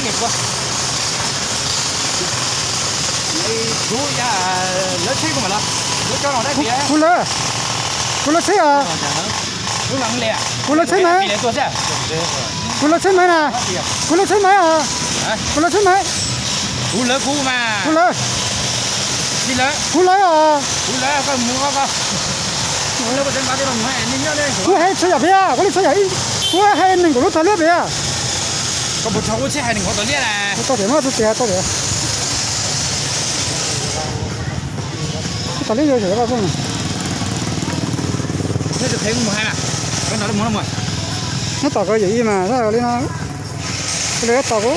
Kuv, kuv lawv, kuv lawv tsheb os. Kuv lawv tsheb maiv, kuv lawv tsheb maiv na, kuv lawv tsheb maiv os, kuv lawv tsheb maiv, kuv lawv, kuv lawv os. Kuv hais tsheb yam pem, kuv li tsheb yam, kuv hais nees nkaum lub thav liab pem. Tau tias no, tau tias, tau tias. Lub thav liab yog yog nyob tom ko yam ib mas, li no, li tab tom ko.